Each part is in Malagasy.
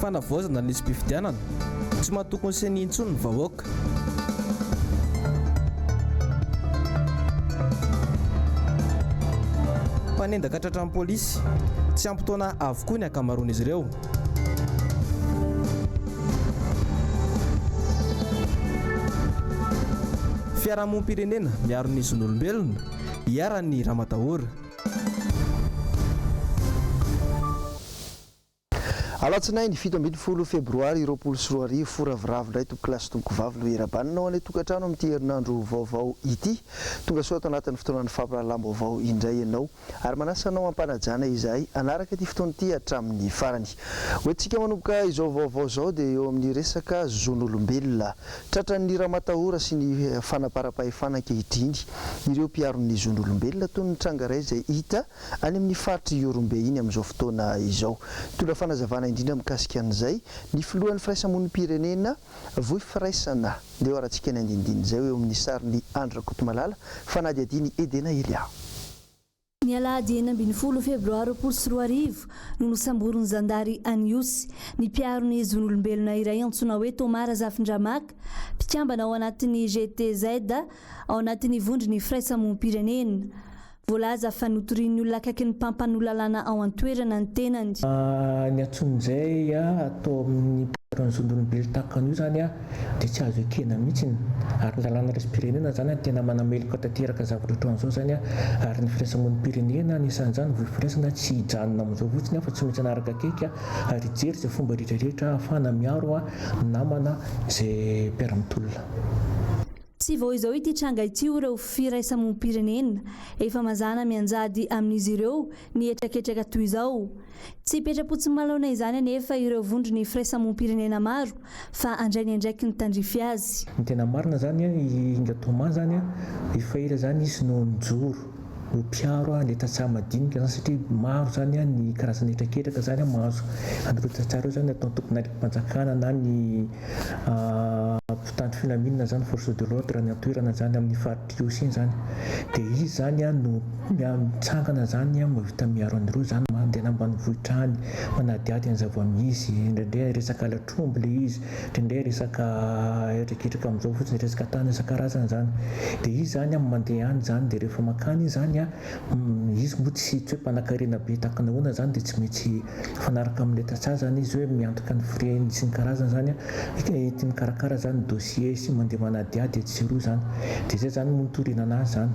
Fanavaozana ny lisi-pifidianana, tsy matoky ny Ceni intsony ny vahoaka. Mpanendaka tratran'ny polisy, tsy ampy taona avokoa ny ankamaroan'izy ireo. Fiarahamonim-pirenena miaro ny zon'olombelona, iharan'ny ramatahora. Alatsinainy 17 febroary 2020, fo ravoravo indray tompokolahy sy tompokovavy no hiarabanina ao any an-tokantrano amin'ity herinandro vaovao ity. Tonga soa ato anatin'ny fotoanan'ny fampahalalam-baovao indray ianao ary manasa anao am-panajana izahay hanaraka ity fotoana ity hatramin'ny farany. Hoentintsika manomboka izao vaovao izao dia eo amin'ny resaka zon'olombelona. Tratran'ny ramatahora sy ny fanaparam-pahefana ankehitriny ireo mpiaro ny zon'olombelona toy ny tranga iray izay hita any amin'ny faritr'i Ihorombe iny amin'izao fotoana izao. Nitondra fanazavana indrindra mikasika an'izay ny filohan'ny firaisamonim-pirenena Vohy Firaisana. Ndeha ho arahantsika ny andinindin'izay eo amin'ny sarin'i Andry Rakotomalala, fanadihadian'i Edena Elia. Ny alahady 16 febroary 2020 no nosamborin'ny zandary any Ihosy ny mpiaro ny zon'olombelona iray antsoina hoe Thomas Razafindramaka, mpikambana ao anatin'ny GTZ ao anatin'ny vondron'ny firaisamonim-pirenena. Voalaza fa notorian'ny olona akaikin'ny mpampanoa lalàna ao an-toerana ny tenany. Ny antsonjay atao amin'ny mpiaro ny zon'olombelo tahaka an'io izany dia tsy azo ekena mihitsy ary ny lalàna iraisam-pirenena izany tena manameloka tanteraka zavatra ohatran'izao izany ary ny firaisamonim-pirenena anisan'izany vohy firaisana tsy hijanona amin'izao fotsiny fa tsy maintsy hanaraka akaiky ary hijery izay fomba rehetra rehetra ahafahana miaro ny namana izay mpiara-mitolona. Tsy vao izao ity tranga ity ho ireo firaisamonim-pirenena efa mazàna mianjady amin'izy ireo ny hetraketraka toy izao. Tsy hipetra-potsiny malaona izany anefa ireo vondron'ny firaisamonim-pirenena maro fa handray ny andraikiny tandrify azy. Ny tena marina zany i Inga Thomas zany efa ela zany izy no nijoro ho mpiaro an'ilay tantsaha madinika zany satria maro zany ny karazana hetraketraka zany mahazo an'ireo tantsaha ireo zany ataon'ny tompon'andraiki-panjakana na ny mpitandro filaminana zany, force de l'ordre any an-toerana zany amin'ny faritra Ihosy iny zany dia izy zany no mitsangana zany mahavita miaro an'ireo zany, mandeha any ambanivohitra any manadihady ny zava-misy, indraindray resaka halatr'omby ilay izy, indraindray resaka hetraketraka amin'izao fotsiny, resaka tany isan-karazany zany, dia izy zany mandeha any zany dia rehefa mankany izy zany Izy moa tsy tsy hoe mpanankarena be tahaka ny ahoana izany dia tsy maintsy mifanaraka amin'ilay tantsaha izany izy hoe miantoka ny frais-ny sy ny karazany izany an, enti mikarakara izany ny dossier sy mandeha manadihady etsy sy eroa izany. Dia izay izany moa no nitoriana anazy izany.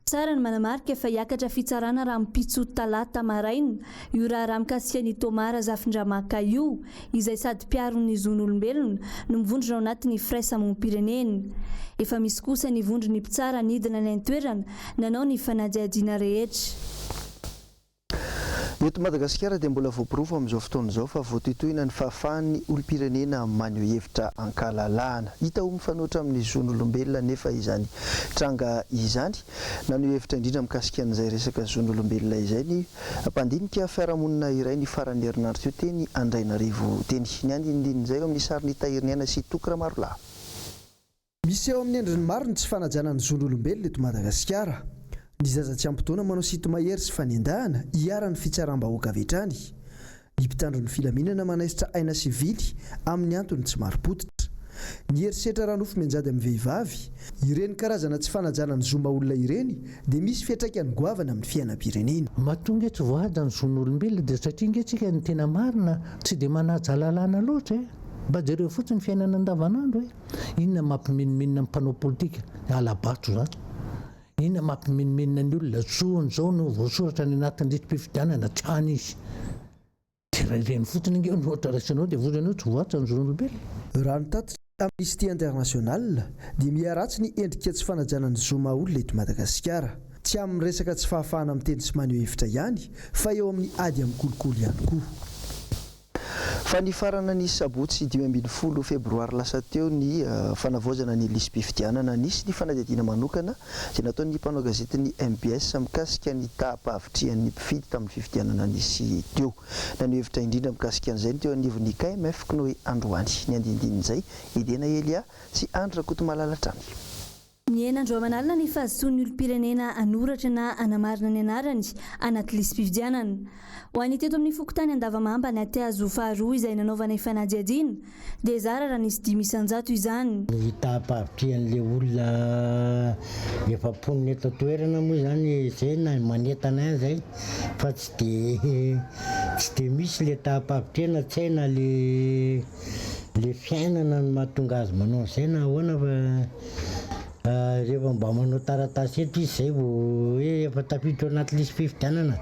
Tsara ny manamarika fa hiakatra fitsarana rahampitso talata maraina io raharaha mikasika an'i Thomas Razafindramaka io, izay sady mpiaro ny zon'olombelona no mivondrona ao anatin'ny firaisamonim-pirenena. Efa misy kosa ny vondron'ny mpitsara nidina any an-toerana nanao ny fanadihadiana rehetra. Eto Madagasikara dia mbola voaporofo amin'izao fotoana izao fa voatohitohina ny fahafahan'ny olom-pirenena maneho hevitra an-kalalahana. Hita ho mifanohitra amin'ny zon'olombelona anefa izany tranga izany. Naneho hevitra indrindra mikasika an'izay resaka zon'olombelona izay ny Mpandinika fiarahamonina iray ny faran'ny herinandro teo teny Andrainarivo teny. Ny andinindin'izay eo amin'ny sarin'i Tahiriniaina sy Toky Ramarolahy. Miseho amin'ny endriny maro ny tsy fanajana ny zon'olombelona eto Madagasikara. Ny zaza tsy ampy taona manao sinto-mahery sy fanendahana, iharan'ny fitsaram-bahoaka avy hatrany. Ny mpitandro ny filaminana manaisotra aina sivily amin'ny antony tsy marim-pototra. Ny herisetra ara-nofo mianjady amin'ny vehivavy. Ireny karazana tsy fanajana ny zo maha-olona ireny dia misy fiantraikany goavana amin'ny fiainam-pirenena. Matoa nge tsy voahaja ny zon'olombelona dia satria nge tsika ny tena marina tsy dia manaja lalàna loatra e! Mba jereo fotsiny ny fiainana andavanandro e! Inona mampimenomenona ny mpanao politika? Ny hala-bato izany. Inona mampimenomenona ny olona? Zony izao no voasoratra any anatin'ny lisi-pifidianana, tsy any izy. Dia raha ireny fotsiny ange no ohatra raisinao dia vozany eo tsy voahaja ny zon'olombelona. Raha ny tatitra Amnesty International dia miharatsy ny endrika tsy fanajana ny zo maha olona eto Madagasikara. Tsy amin'ny resaka tsy fahafahana miteny sy maneho hevitra ihany fa eo amin'ny ady amin'ny kolikoly ihany koa. Fa nifarana ny sabotsy 15 febroary lasa teo ny fanavaozana ny lisi-pifidianana. Nisy ny fanadihadiana manokana izay nataon'ny mpanao gazetin'ny mbs mikasika ny taham-pahavitrihan'ny mpifidy tamin'ny fifidianana nisy teo. Naneho hevitra indrindra mikasika an'izay ny teo anivon'ny KMF Cnoe androany. Ny andinindinin'izay, Edena Elia sy Andry Rakotomalala hatrany. Ny. Nihena andro aman'alina ny fahazotoan'ny olom-pirenena hanoratra na hanamarina ny anarany anaty lisi-pifidianana. Ho an'ny teto amin'ny fokontany Andavamamba Anatihazo faharoa izay nanaovanay fanadihadiana dia zara raha nisy 5% izany. Ny taham-pahavitrihan'ilay olona efa mponina eto an-toerana moa izany izay na manentana ihany izay fa tsy dia tsy dia misy ilay taham-pahavitrihana tsy hay na ilay ilay fiainana no mahatonga azy manao an'izay na ahoana fa Rehefa mba manao taratasy eto izy zay vao hoe efa tafiditra ao anaty lisi-pifidianana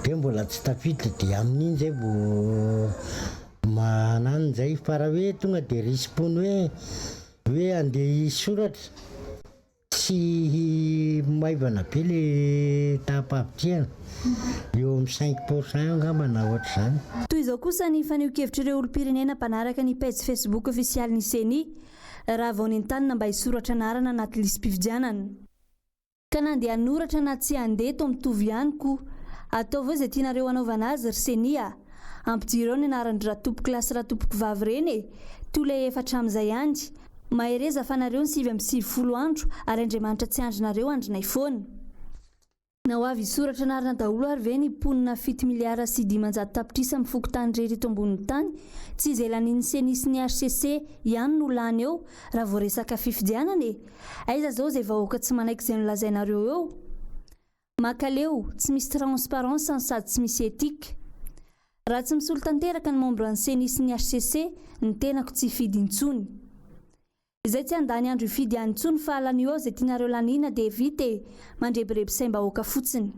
dia mbola tsy tafiditra dia amin'iny zay vao manano zay fa raha hoe tonga dia risi-pony hoe hoe andeha hisoratra tsy maivana be le taham-pahavitrihana eo amin'ny 5% eo angamba na ohatr'izany. Toy izao kosa ny fanehoan-kevitr'ireo olom-pirenena mpanaraka ny pejy Facebook ofisialin'ny Ceni. Raha vao nentanina mba hisoratra anarana anaty lisi-pifidianana. Ka na andeha hanoratra na tsy handeha toa mitovy ihany ko. Ataovy eo izay tianareo hanaovana azy ry Ceni a! Ampidiro ao ny anaran-dry Ratompokolahy sy Ratompokovavy ireny e! Toy ilay efa hatramin'izay ihany. Mahereza fa nareo ny 99 andro ary Andriamanitra tsy andrinareo andrinay foana. Na ho avy hisoratra anarana daholo ary ve ny mponina 7 miliara sy 500 tapitrisa amin'ny fokontany rehetra eto ambonin'ny tany? Tsy izay lanian'ny Ceni sy ny hcc ihany no lany eo raha vao resaka fifidianana e! Aiza zao izay vahoaka tsy manaiky izay nolazainareo eo? Makaleo, tsy misy transparence no sady tsy misy éthique. Raha tsy misolo tanteraka ny membre ny Ceni sy ny hcc, ny tenako tsy hifidy intsony. Izay tsy handany andro hifidy any intsony fa lanio ao izay tianareo laniana dia vita e! Mandrebireby saim-bahoaka fotsiny.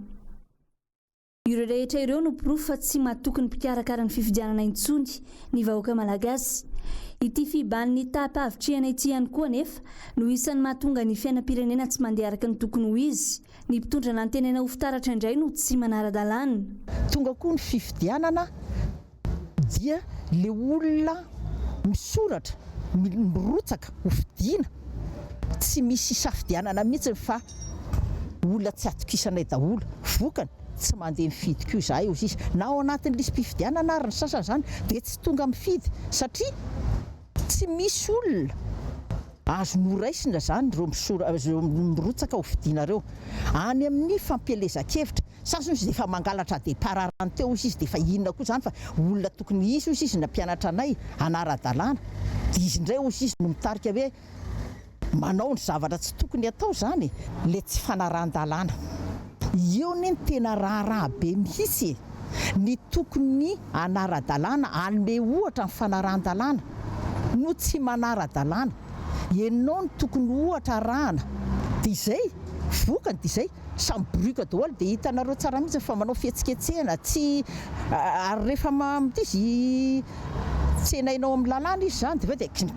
Ireo rehetra ireo no porofo fa tsy matoky ny mpikarakara ny fifidianana intsony ny vahoaka malagasy. Ity fihiban'ny taham-pahavitrihana ity ihany koa anefa no isan'ny mahatonga ny fiainam-pirenena tsy mandeha araka ny tokony ho izy. Ny mpitondra nantenaina ho fitaratra indray no tsy manara-dalàna. Tonga koa ny fifidianana dia le olona misoratra, mirotsaka ho fidiana, tsy misy isafidianana mihitsy fa olona tsy atokisanay daholo, vokany tsy mandeha mifidy koa izahay hoy izy, na ao anatin'ny lisi-pifidianana ary ny sasany izany dia tsy tonga mifidy satria tsy misy olona azo noraisina izany ireo ireo mirotsaka ho fidiana ireo any amin'ny fampielezan-kevitra. Sasany hozy dia efa mangalatra départ rano teo hozy izy dia efa inona koa izany fa olona tokony hisy hozy izy nampianatra anay hanara-dalàna dia izy indray hozy izy no mitarika hoe manao ny zavatra tsy tokony atao izany e! Le tsy fanarahan-dalàna eo anie no tena raharaha be mihitsy e! Ny tokony hanara-dalàna hanome ohatra ny fanarahan-dalàna no tsy manara-dalàna, ianao no tokony ohatra arahana dia izay, vokany dia izay. Samy boriaka daholo dia hitanareo tsara mihitsy fa manao fihetsiketsehana tsy ary rehefa izy tsenainao amin'ny lalàna izy izany dia avy eo dia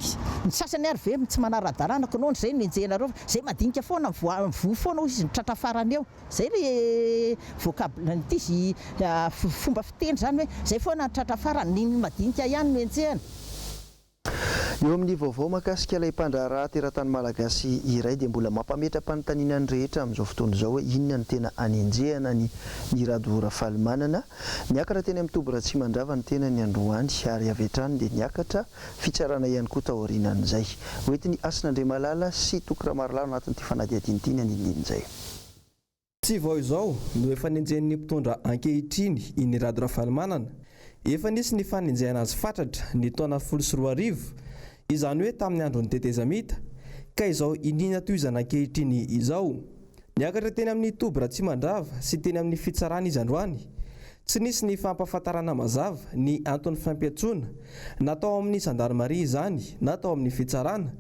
ny sasany ary ve tsy manara-dalàna ko noana izay no enjehinareo fa izay madinika foana mivoa mivoa foana hoy izy ny tratra farany eo izay le vocable ity izy fomba fiteny izany hoe izay foana ny tratra farany ny madinika ihany no enjehina. Eo amin'ny vaovao mahakasika ilay mpandraharaha teratany malagasy iray dia mbola mampametra-panontaniana ny rehetra amin'izao fotoana izao hoe inona no tena anenjehana an'i Mirado Rafalimanana. Niakatra teny amin'ny toby Ratsimandrava ny tenany androany ary avy hatrany dia niakatra fitsarana ihany koa taorianan'izay. Hoentin'i Hasina Andriamalala sy Toky Ramarolahy ao anatin'ity fanadihadiana ity ny andinindin'izay. Tsy vao izao no efa nenjehin'ny mpitondra ankehitriny i Ny Rado Rafalimanana. Efa nisy ny fanenjehana azy fatratra ny taona 2010, izany hoe tamin'ny andron'ny tetezamita, ka izao iniana tohizana ankehitriny izao. Niakatra teny amin'ny toby Ratsimandrava sy teny amin'ny fitsarana izy androany. Tsy nisy ny fampahafantarana mazava ny anton'ny fampiantsoana, na tao amin'ny zandarimaria izany na tao amin'ny fitsarana.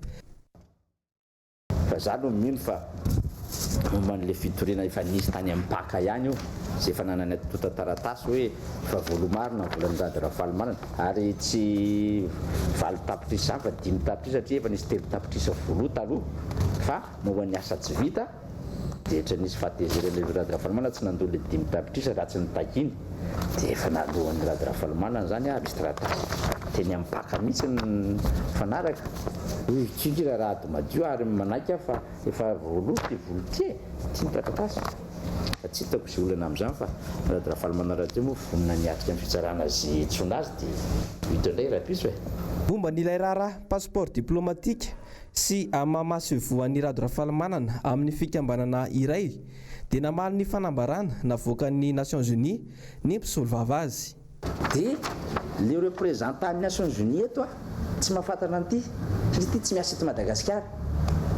Fa za aloha mino fa momba an'le fitoriana efa nisy tany amin'ny Pac ihany io, izay efa nanana antontan-taratasy hoe efa voaloa marina ny volan'i Rado Ravalomanana ary tsy 8 tapitrisa izany fa 5 tapitrisa satria efa nisy 3 tapitrisa voaloa taloha fa momba ny asa tsy vita dia etra nisy fahatezerana io Rado Ravalomanana tsy nandoa le 5 tapitrisa raha tsy nitakiana dia efa naloan'i Rado Ravalomanana izany ary misy taratasy teny amin'ny Pac mihitsy nifanaraka hoy ity raha Rado madio ary manaiky aho fa efa voaloa ity vola ity e, ity ny taratasy. Fa tsy hitako izay olana amin'izany fa Rado Ravalomanana rahateo moa vonona ny hiatrika ny fitsarana izay hiantsoana azy dia ho hita indray rahampitso e. Momba an'ilay raharaha passeport diplomatique sy amin'ny maha masoivoho an'i Rado Rafalimanana amin'ny fikambanana iray dia namaly ny fanambarana navoakan'ny Nations Unies ny mpisolovava azy. Dia le représentant ny Nations Unies eto a, tsy mahafantatra an'ity, satria ity tsy miasa eto Madagasikara.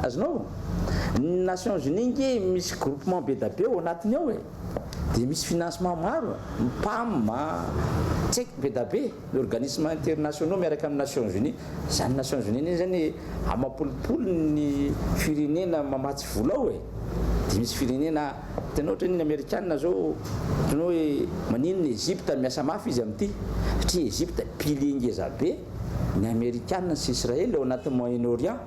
Azonao? Ny Nations Unies nge misy groupement be da be ao anatiny ao e. Dia misy financement maro, ny PAM, tsy haiko be da be, ny organismes internationaux miaraka amin'ny Nations Unies. Izany Nations Unies anie zany amam-polopolony ny firenena mamatsy vola ao e. Dia misy firenena Hitanao ohatra ny amerikana zao ohatran'ny hoe maninona Egypte miasa mafy izy amin'ity satria Egypte pilier ngeza be ny amerikana sy Israël ao anatin'ny Moyen Orient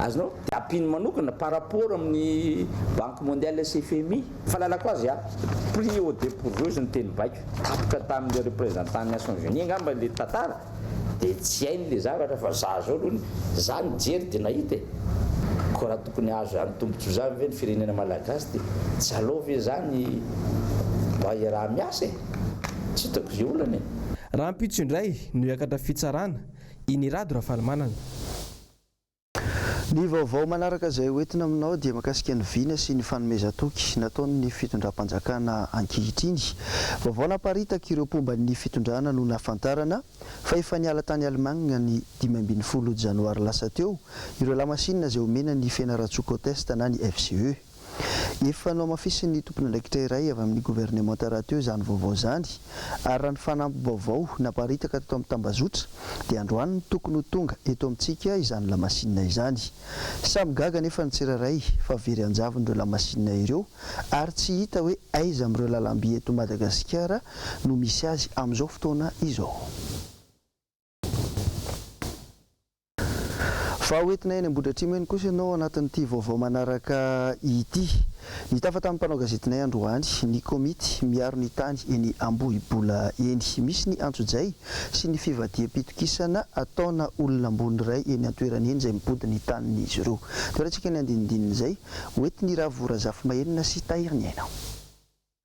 azonao dia ampiany manokana par rapport amin'ny banque mondiale sy FMI. Fahalalako azy a, pris au dépourvu izy ny teny baiko, tapitra tamin'ilay représentant ny Nations Unies angamba ilay tantara. Dia tsy hainy le zavatra fa za zao aloha za nijery dia nahita e! Koa raha tokony hahazo izany tombotsoa izany ve ny firenena malagasy dia tsy aleo ve izany mba iaraha miasa e! Tsy hitako izay olana e! Rahampitso indray no hiakatra fitsarana i Ny Rado Rafalimanana. Ny vaovao manaraka izay ho entina aminao dia makasika ny vina sy ny fanomezan-toky nataon'ny fitondram-panjakana ankehitriny. Vaovao naparitaka ireo mpomba ny fitondrana no nahafantarana fa efa niala tany Allemagne ny 15 janoary lasa teo ireo lamasinina izay omena ny Fianarantsoa Côte Est na ny FCE. Efa nohamafisin'ny tompon'andraikitra iray avy amin'ny governemanta rahateo izany vaovao izany ary raha ny fanampim-baovao naparitaka teto amin'ny tambazotra dia androany no tokony ho tonga eto amintsika izany lamasinina izany. Samy gaga anefa ny tsirairay fa very an-javony ireo lamasinina ireo ary tsy hita hoe aiza amin'ireo lalamby eto Madagasikara no misy azy amin'izao fotoana izao. Fa ho entina eny Ambohidratrimo eny kosa ianao ao anatin'ity vaovao manaraka ity. Nitafa tamin'ny mpanao gazetinay androany ny komity miaro ny tany eny Ambohibola eny. Misy ny antsojay sy ny fivadiham-pitokisana ataona olona ambony iray eny an-toerana eny izay mibody ny tanin'izy ireo. Toerantsika ny andinindinin'izay ho entin'i Ravo Razafimahenina sy Tahiriniaina.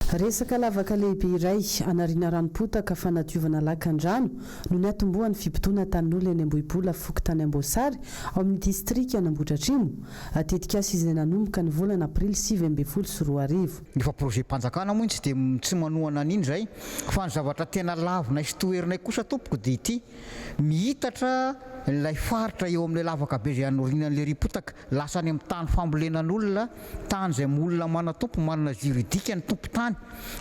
Resaka lavaka lehibe iray anariana ranom-potaka fanadiovana lakan-drano no niatombohan'ny fibodoana tanin'olona eny Ambohibola fokontany Amboasary ao amin'ny distrikan'Ambohidratrimo. Tetikasa izay nanomboka ny volana aprily 2019. Efa projet-panjakana moa iny tsy dia tsy manohana an'iny izay fa ny zavatra tena lavinay sy toherinay kosa tompoko dia ity, mihitatra ilay faritra eo amin'ilay lavaka be izay anorinan'ilay ripotaka. Lasa any amin'ny tany fambolenan'olona, tany izay olona manan-tompo, manana juridique ny tompon-tany.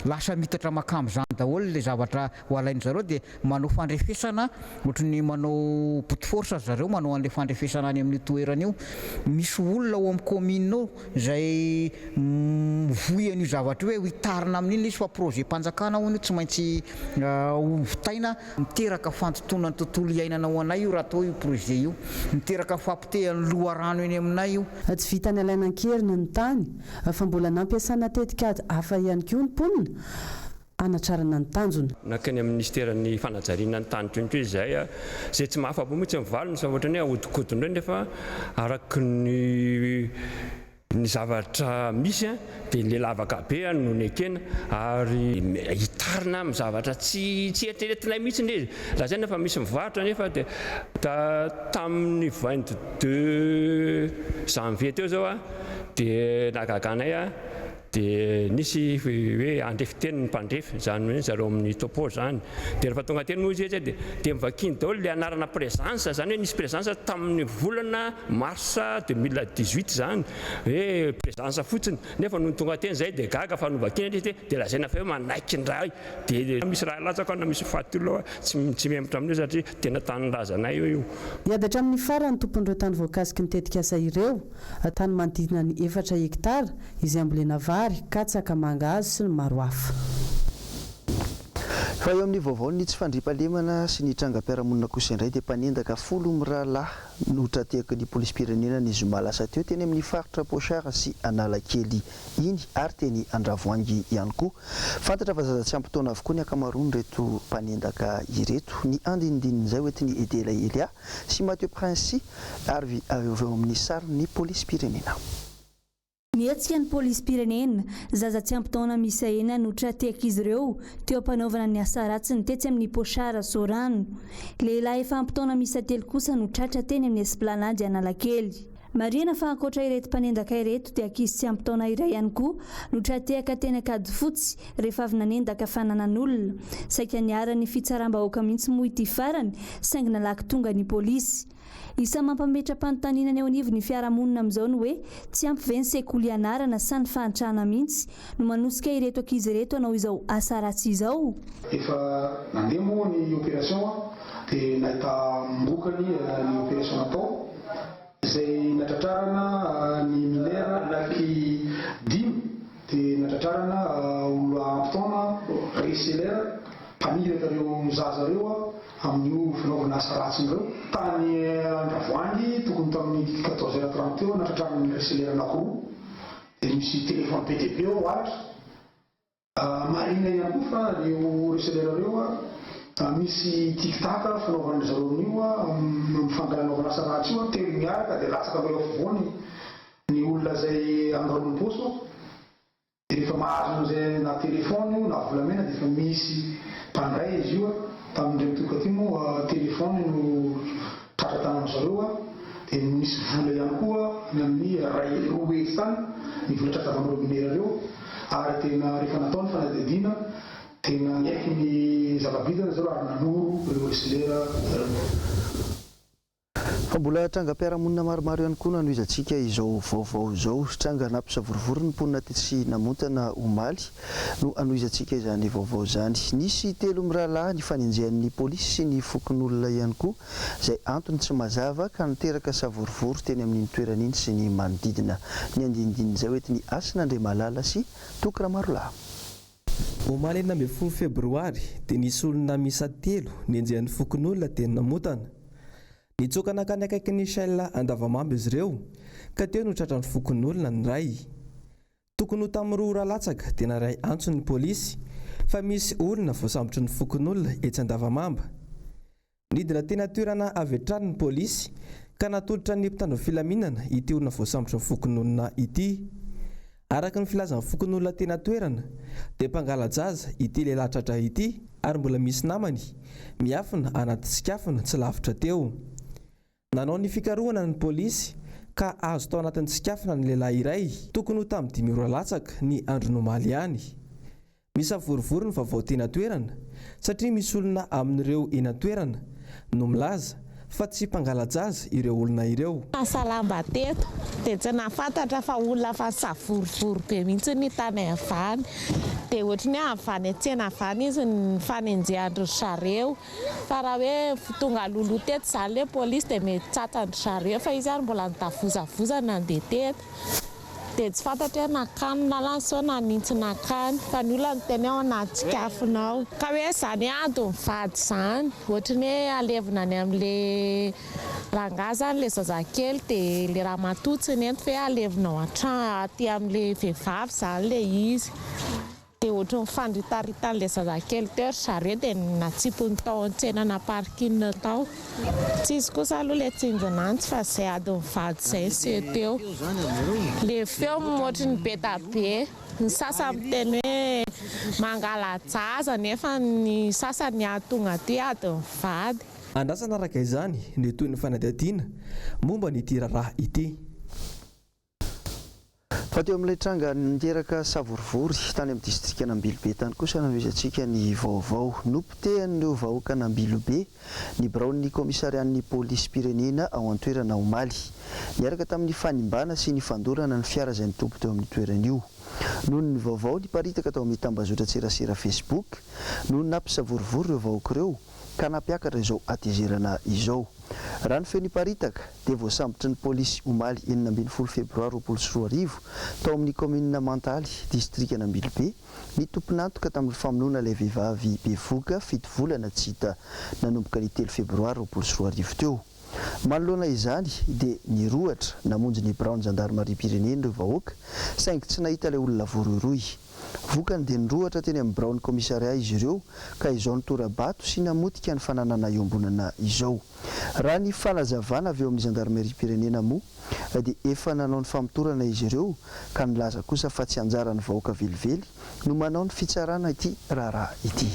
Lasa mitatra makamba izany daholo ilay zavatra ho alain-dry zareo dia manao fandrefesana, ohatry ny manao bout de force ry zareo manao an'ilay fandrefesana any amin'io toerana io. Misy olona ao amin'ny commune ao izay mivoy an'io zavatra io hoe ho hitarina amin'iny ilay izy fa projet-panjakana hono io tsy maintsy ho vitaina. Miteraka fandotoana ny tontolo iainana ho anay io raha atao io projet io. Miteraka fahapotehan'ny loharano eny aminay io. Tsy vitan'ny alaina an-keriny ny tany fa mbola nampiasana tetikady hafa ihany koa ny mponina hanatrarana ny tanjona. Nankany amin'ny minisiteran'ny fanajariana ny tany teo koa izahay, izay tsy mahafa-po mihitsy ny valiny fa ohatran'ny hoe ahodikodina indray nefa araka ny Ny zavatra misy dia ilay lavaka be no nekena ary hitarina amin'ny zavatra tsy tsy eritreretinay mihitsy ilay izy. Lazaina fa misy mivarotra nefa dia tamin'ny 22 janvier teo izao dia nahagaga anay dia nisy hoe handrefy teny ny mpandrefy, izany hoe zareo amin'ny topo izany. Dia rehefa tonga teny moa izy dia dia novakiany daholo ilay anarana présence, izany hoe nisy présence tamin'ny volana mars 2018 izany, hoe présence fotsiny. Nefa nony tonga teny izahay dia gaga fa novakiana ilay izy dia lazaina fa hoe manaiky indray. Dia misy raha latsaka ao na misy faty olona ao tsy tsy mihemotra amin'io satria tena tanindrazanay io io. Hiady hatramin'ny farany ny tompon'ireo tany voakasiky ny tetikasa ireo. Tany manodidina ny efatra hektara izay ambolena vary, katsaka, mangahazo sy ny maro hafa. Fa eo amin'ny vaovaon'ny tsy fandriampahalemana sy ny trangam-piarahamonina kosa indray dia mpanendaka folo mirahalahy no tra-tehaky ny polisim-pirenena ny zoma lasa teo teny amin'ny faritra Pochard sy Analakely iny ary teny Andravoahangy ihany koa. Fantatra fa zaza tsy ampy taona avokoa ny ankamaroan'ireto mpanendaka ireto. Ny andinindinin'izay hoentin'i Edela Elia sy Mathieu Prince ary avy eo amin'ny sarin'ny polisim-pirenena. Ny Nihetsika ny polisim-pirenena, zaza tsy ampy taona miisa enina no tra-tehak'izy ireo teo am-panaovana ny asa ratsiny tetsy amin'ny Pochard Sorano. Lehilahy efa ampy taona miisa telo kosa no tratra teny amin'ny Esplanade Analakely. Marihana fa ankoatra ireto mpanendaka ireto dia ankizy tsy ampy taona iray ihany koa no tra-tehaka teny Ankadifotsy rehefa avy nanendaka fananan'olona. Saika niharan'ny fitsaram-bahoaka mihitsy moa ity farany saingy nalaky tonga ny polisy. Isan'ny mampametra-panontaniana ny eo anivon'ny fiarahamonina amin'izao ny hoe tsy ampy ve ny sekoly ianarana sa ny fahantrana mihitsy no manosika ireto ankizy ireto hanao izao asa ratsy izao? Efa nandeha moa ny opération dia nahitam-bokany ny opération natao izay natratrarana ny mineur anaky dimy dia natratrarana olona ampy taona receleur mpaniraka ireo zaza ireo amin'io fanaovana asa ratsiny ireo. Tany Andravoahangy tokony tamin'ny quatorze heures trente teo natratrarana ny receleur anakiroa dia misy téléphone be dia be ao halatra. Marihina ihany koa fa ireo receleur ireo misy tic tac fanaovan-dry zareo amin'io amin'ny fanganaovana asa ratsy io, telo miaraka dia latsaka avy eo afovoany ny olona izay angaroany paosy. Dia rehefa mahazo an'izay na téléphone io na volamena dia efa misy mpandray izy io, tamin'indray mitoka ity moa téléphone no tratra tanan-dry zareo dia misy vola ihany koa any amin'ny iray roa hetsy tany ny vola tratra avy amin'ireo minera ireo ary tena rehefa natao ny fanadihadiana tena niaiky ny zava-bitany zareo ary nanoro ireo receleur ireo. Fa mbola trangam-piarahamonina maromaro ihany koa no hanohizantsika izao vaovao izao. Tranga nampisavorovoro ny mponina tetsy Namontana omaly no hanohizantsika izany vaovao izany. Nisy telo mirahalahy nifanenjehan'ny polisy sy ny fokonolona ihany koa izay antony tsy mazava ka niteraka savorovoro teny amin'iny toerana iny sy ny manodidina. Ny andinindin'izay hoentin'i Hasina Andriamalala sy Toky Ramarolahy. Omaly 16 febroary dia nisy olona miisa telo nenjehan'ny fokonolona teny Namontana. Nitsoaka nankany akaikin'ny Shell Andavamamba izy ireo ka teo no tratran'ny fokonolona ny iray. Tokony ho tamin'ny roa ora latsaka dia naray antso ny polisy fa misy olona voasambotry ny fokonolona etsy Andavamamba. Nidina teny an-toerana avy hatrany ny polisy ka natolotra ny mpitandro filaminana ity olona voasambotry ny fokonolona ity. Araka ny filazan'ny fokonolona teny an-toerana dia mpangala-jaza ity lehilahy tratra ity ary mbola misy namany miafina anaty tsikafona tsy lavitra teo. Nanao ny fikarohana ny polisy ka azo tao anatin'ny tsikafona ny lehilahy iray tokony ho tamin'ny dimy ora latsaka ny andron'ny omaly ihany. Misavorovoro ny vaovao teny an-toerana satria misy olona amin'ireo eny an-toerana no milaza fa tsy mpangala-jaza ireo olona ireo. Lasa lamba teto dia tsy nahafantatra fa olona efa nisavorovoro be mihitsy ny tany avy any. Dia ohatry ny hoe avy any an-tsena avy any izy nifanenjehan-dry zareo. Fa raha hoe tonga alohaloha teto izany ilay polisy dia mety tratran-dry zareo fa izy ary mbola nitavozavoza nandeha teto. Dia tsy fantatra hoe nankany na lany sao nanintsy nankany fa ny olona niteny hoe ao anaty tsikafona ao. Ka hoe izany hoe ady mivady izany, ohatry ny hoe alevina any amin'ilay rangahy izany ilay zazakely dia ilay ramatoa tsy nety fa hoe alevina ao an-trano aty amin'ilay vehivavy izany ilay izy. Dia ohatry ny fandritaritan'ilay zazakely teo ry zareo dia natsipiny tao an-tsenana parking tao. Tsy izy kosa aloha ilay tsindrin'antsy fa izay ady mivady izay niseho teo. Ilay feo ohatry ny be da be. Ny sasany miteny hoe mangala-jaza nefa ny sasany tonga aty ady mivady. Andrasana araka izany ny tohin'ny fanadihadiana momba an'ity raharaha ity. Fa teo amin'ilay tranga niteraka savorovoro tany amin'ny distrikan'Ambilobe tany kosa nanohizantsika ny vaovao. Nopotehan'ireo vahoakan'Ambilobe ny biraon'ny kaomisarian'ny polisim-pirenena ao an-toerana omaly. Niaraka tamin'ny fanimbana sy ny fandorana ny fiara izay nitoby teo amin'io toerana io. Noho ny vaovao niparitaka tao amin'ny tambazotran-tserasera Facebook no nampisavorovoro ireo vahoaka ireo ka nampiakatra izao hatezerana izao. Raha ny feo niparitaka dia voasambotry ny polisy omaly 16 febroary 2020 tao amin'ny kaominina Mantaly, distrikan'Ambilobe, ny tompon'antoka tamin'ny famonoana ilay vehivavy bevohoka fito volana tsy hita nanomboka ny telo febroary 2020 teo. Manoloana izany dia nirohotra namonjy ny biraon'ny zandarimariam-pirenena ireo vahoaka saingy tsy nahita ilay olona voarohirohy. Vokany dia nirohotra teny amin'ny biraon'ny commissariat izy ireo ka izao nitora-bato sy namotika ny fananana iombonana izao. Raha ny fanazavana avy eo amin'ny zandarimeriam-pirenena moa dia efa nanao ny famotorana izy ireo ka nilaza kosa fa tsy anjaran'ny vahoaka velively no manao ny fitsarana ity raharaha ity.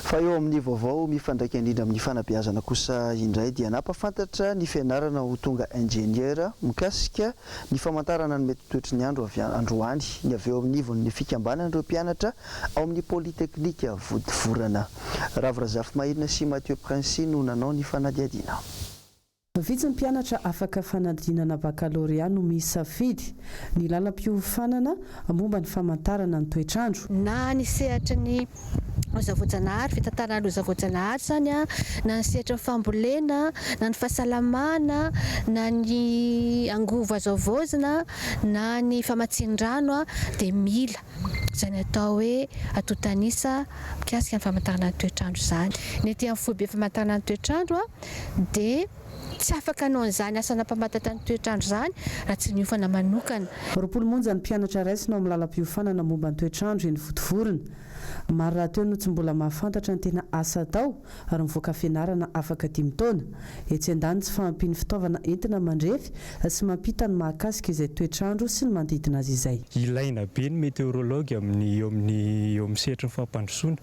Fa eo amin'ny vaovao mifandraika indrindra amin'ny fanabeazana kosa indray dia nampahafantatra ny fianarana ho tonga ingénieur mikasika ny famantarana ny mety toetry ny andro avy androany ny avy eo anivon'ny fikambanan'ireo mpianatra ao amin'ny Polytechnique Vontovorana. Ravo Razafimaherina sy Mathieu Princy no nanao ny fanadihadiana. Vitsy ny mpianatra afaka fanadinana bakalorea no misafidy ny lalam-piofanana momba ny famantarana ny toetr'andro. Na ny sehatry ny loza voajanahary, fitantarana loza voajanahary izany, na ny sehatry ny fambolena, na ny fahasalamana, na ny angovo azo havaozina, na ny famatsian-drano dia mila izany atao hoe antontan'isa mikasika ny famantarana ny toetr'andro izany. Ny ety amin'ny foibe famantarana ny toetr'andro dia tsy afaka hanao an'izany asa nampamatatra ny toetr'andro izany raha tsy niofana manokana. 20 monja ny mpianatra raisina ao amin'ny lalam-piofanana momba ny toetr'andro eny Vontovorona. Maro rahateo no tsy mbola mahafantatra ny tena asa atao ary mivoaka fianarana afaka dimy taona. Etsy andaniny tsy fahampian'ny fitaovana entina mandrefy sy mampita ny mahakasika izay toetr'andro sy ny manodidina azy izay. Ilaina be ny météorologue amin'ny eo amin'ny eo amin'ny sehatry ny fampandrosoana.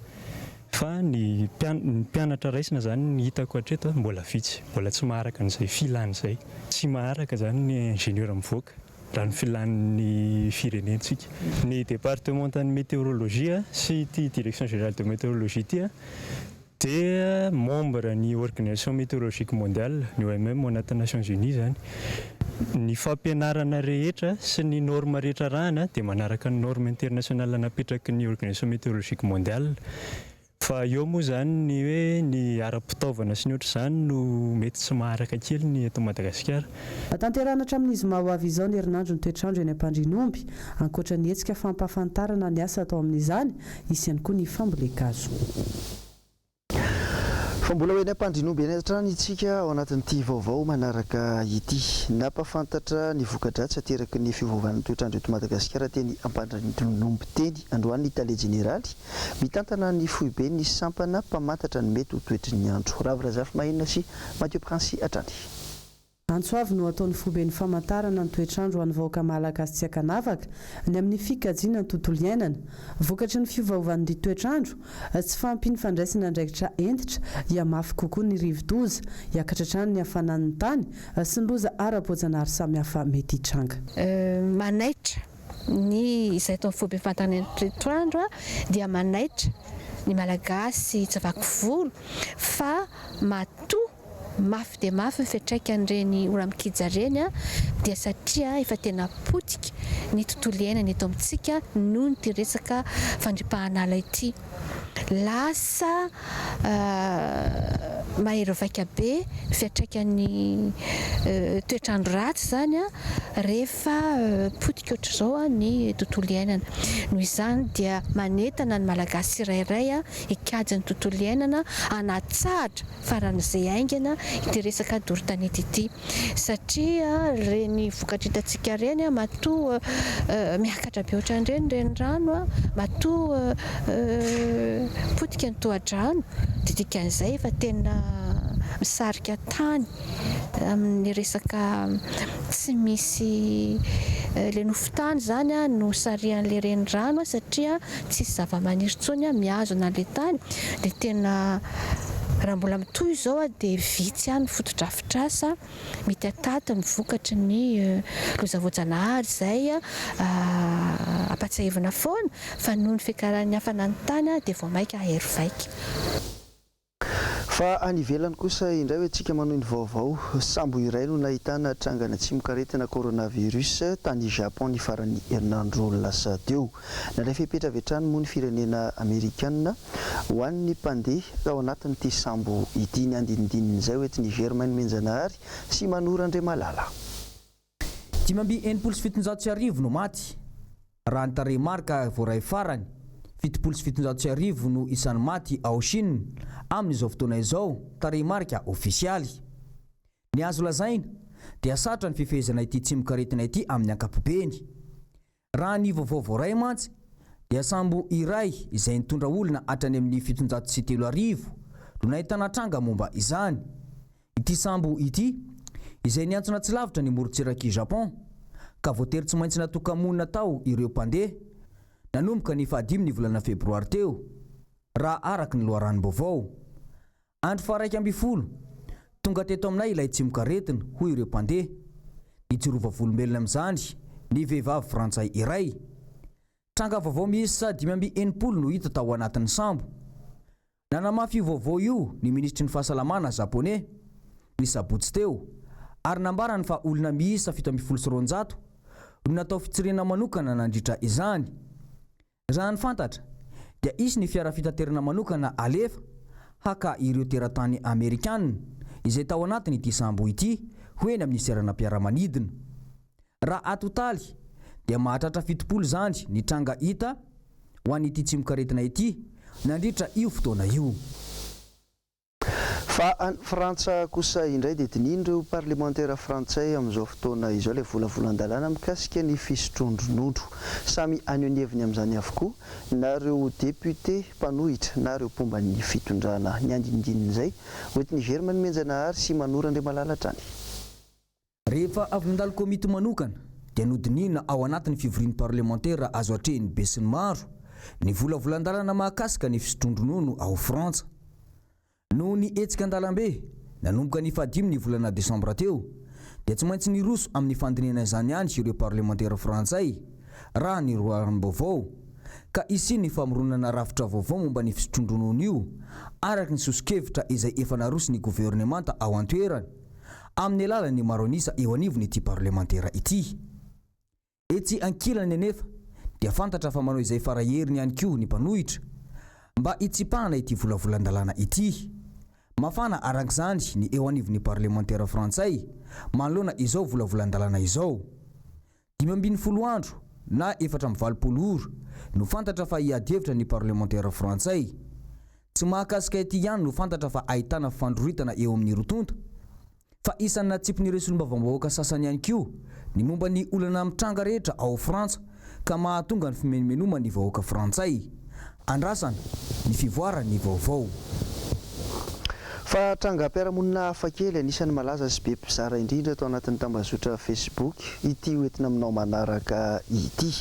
Fa ny ny mpianatra raisina zany ny hitako hatreto mbola vitsy, mbola tsy maharaka an'izay filana izay. Tsy maharaka zany ny ingénieur mivoaka raha ny filan'ny firenentsika. Ny departementan'ny météorologie sy ity direction générale de météorologie ity dia membre ny organisation météorologique mondiale, ny OMM ao anatin'ny Nations Unies zany. Ny fampianarana rehetra sy ny normes rehetra arahana dia manaraka ny normes internationales napetraky ny Organisation Météorologique Mondiale. Fa eo moa izany ny hoe ny ara-pitaovana sy ny ohatr'izany no mety tsy maharaka kely ny eto Madagasikara. Tanterahina hatramin'ny zoma ho avy izao ny herinandron'ny toetr'andro eny Ampandrianomby. Ankoatra ny hetsika fampahafantarana ny asa atao amin'izany, hisy ihany koa ny fambolen-kazo. Fa mbola ho eny Ampandrinomby eny hatrany isika ao anatin'ity vaovao manaraka ity. Nampahafantatra ny voka-dratsy ateraky ny fiovaovan'ny toetr'andro eto Madagasikara teny Ampandrinomby teny androany ny tale jeneraly mitantana ny foiben'ny sampana mpamantatra ny mety ho toetry ny andro, Ravo Razafimahenina sy Mathieu Princy hatrany. Antso avo no ataon'ny foiben'ny famantarana ny toetr'andro ho an'ny vahoaka malagasy tsy ankanavaka ny amin'ny fikajiana ny tontolo iainana. Vokatry ny fiovaovan'ny toetr'andro, tsy fahampian'ny fandraisana andraikitra hentitra, hihamafy kokoa ny rivodoza, hiakatra hatrany ny hafanan'ny tany sy ny loza ara-boajanahary samihafa mety hitranga. Manaitra ny izay atao amin'ny foiben'ny famantarana ny toetr'andro dia manaitra ny malagasy tsy vaky volo fa matoa Mafy dia mafy ny fiantraikan'ireny ora-mikija ireny dia satria efa tena potika ny tontolo iainana eto amintsika noho ity resaka fandripahana ala ity. Lasa mahery vaika be ny fiantraikan'ny toetr'andro ratsy izany rehefa potika ohatr'izao ny tontolo iainana. Noho izany dia manentana ny Malagasy tsirairay hikajy ny tontolo iainana, hanatsahatra faran'izay haingana ity resaka doro tanety ity satria ireny vokatra hitantsika ireny matoa miakatra be ohatran'ireny ny renirano, matoa potika ny tohadrano dia dikan'izay efa tena misarika tany amin'ny resaka tsy misy ilay nofon-tany izany no sarihan'ilay renirano satria tsisy zavamaniry intsony mihazona an'ilay tany dia tena raha mbola mitohy izao dia vitsy ihany ny fotodrafitrasa mety hataty ny vokatry ny loza voajanahary izay ampatsiahivina foana fa noho ny fiakaran'ny hafanan'ny tany dia vao mainka hahery vaika. Fa any ivelany kosa indray hoe tsika manohy ny vaovao, sambo iray no nahitana trangana tsimokaretina coronavirus tany Japon ny faran'ny herinandro lasa teo. Nandray fepetra avy hatrany moa ny firenena amerikana ho an'ny mpandeha tao anatin'ity sambo ity. Ny andinindin'izay ho entin'i Germain Nomenjanahary sy Mano Randriamalala. 1765 no maty, raha ny tarehimarika voaray farany, 1770 no isan'ny maty ao Chine amin'izao fotoana izao, tarehimarika ofisialy. Ny azo lazaina dia sarotra ny fifehezana ity tsimokaretina ity amin'ny ankapobeny. Raha ny vaovao voaray mantsy dia sambo iray izay nitondra olona hatrany amin'ny 3700 no nahitana tranga momba izany. Ity sambo ity izay niantsona tsy lavitra ny morontsirak'i Japon ka voatery tsy maintsy natoka-monina tao ireo mpandeha nanomboka ny fahadimy ny volana febroary teo raha araka ny loharanom-baovao. Andro faha-11, tonga teto aminay ilay tsimokaretina, hoy ireo mpandeha. Nijoro vavolombelona amin'izany ny vehivavy frantsay iray. Tranga vaovao miisa 65 no hita tao anatin'ny sambo. Nanamafy io vaovao io ny minisitry ny fahasalamana Japoney, ny sabotsy teo, ary nambarany fa olona miisa 217 no natao fitsirihana manokana nandritra izany. Raha ny fantatra dia hisy ny fiara fitaterana manokana alefa haka ireo teratany amerikana izay tao anatin'ity sambo ity ho eny amin'ny seranam-piaramanidina. Raha atotaly dia mahatratra 70 izany ny tranga hita ho an'ity tsimokaretina ity nandritra io fotoana io. Fa any Frantsa kosa indray dia dinihin'ireo parlemantera frantsay amin'izao fotoana izao ilay volavolan-dalàna mikasika ny fisotroan-dronono. Samy haneho ny heviny amin'izany avokoa na ireo depiote mpanohitra na ireo mpomba ny fitondrana. Ny andinindinin'izay, hoentin'i Germain Nomenjanahary sy Manoro Andriamalala hatrany. Rehefa avy nandalo komity manokana dia nodinihina ao anatin'ny fivorian'ny parlemantera azo atrehin'ny besinimaro ny volavolan-dalana mahakasika ny fisotroan-dronono ao Frantsa. Noho ny hetsika an-dalambe nanomboka ny fahadimy ny volana desambra teo dia tsy maintsy niroso amin'ny fandinihana izany ihany ireo parlemantera frantsay raha ny loharanom-baovao ka hisian'ny famoronana rafitra vaovao momba ny fisotroan-dronono io araka ny soso-kevitra izay efa naroson'ny governemanta ao an-toerana amin'ny alalan'ny maro an'isa eo anivon'ity parlemantera ity. Etsy ankilany anefa dia fantatra fa manao izay fara heriny ihany koa ny mpanohitra mba hitsipahana ity volavolan-dalàna ity. Mafana araka izany ny eo anivon'ny parlemantera frantsay manoloana izao volavolan-dalàna izao. 15 andro na 84 ora no fantatra fa hiady hevitra ny parlemantera frantsay. Tsy mahakasika ity ihany no fantatra fa ahitana fifandroritana eo amin'ny roa tonta, fa isan'ny natsipin'ireo solombavambahoaka sasany ihany koa ny momba ny olana mitranga rehetra ao Frantsa ka mahatonga ny fimenomenoman'ny vahoaka frantsay. Andrasana ny fivoaran'ny vaovao. Fa trangam-piarahamonina hafa kely, anisan'ny malaza sy be mpizara indrindra tao anatin'ny tambazotra Facebook ity hoentina aminao manaraka ity.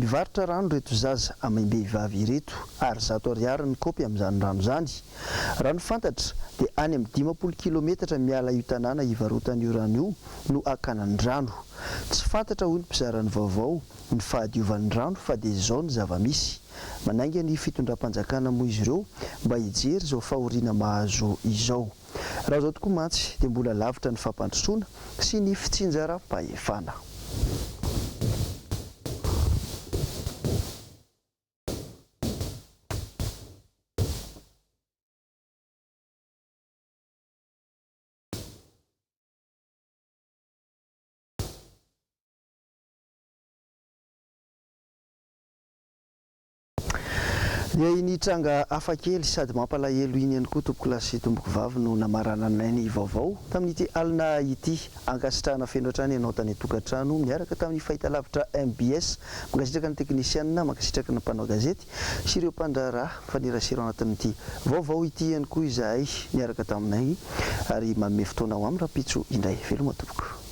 Mivarotra rano ireto zaza amam-behivavy ireto ary 100 ariary ny kaopy amin'izany rano izany. Raha ny fantatra dia any amin'ny 50 kilometatra miala io tanàna ivarotana io rano io no hakana ny rano. Tsy fantatra hoy ny mpizara ny vaovao ny fahadiovan'ny rano fa dia izao ny zava-misy. Manainga ny fitondram-panjakana moa izy ireo mba hijery izao fahoriana mahazo izao. Raha izao tokoa mantsy dia mbola lavitra ny fampandrosoana sy ny fitsinjaram-pahefana. Dia iny tranga hafa kely sady mampalahelo iny ihany koa tompokolahy sy tompokovavy no namarananay ny vaovao tamin'ity alina ity. Ankasitrahana feno hatrany ianao tany an-tokantrano niaraka tamin'ny fahitalavitra mbs. Mankasitraka ny teknisianina, mankasitraka ny mpanao gazety sy ireo mpandraharaha mifanerasera ao anatin'ity vaovao ity ihany koa izahay niaraka taminay ary manome fotoana ho amin'ny rahampitso indray. Veloma tompoko.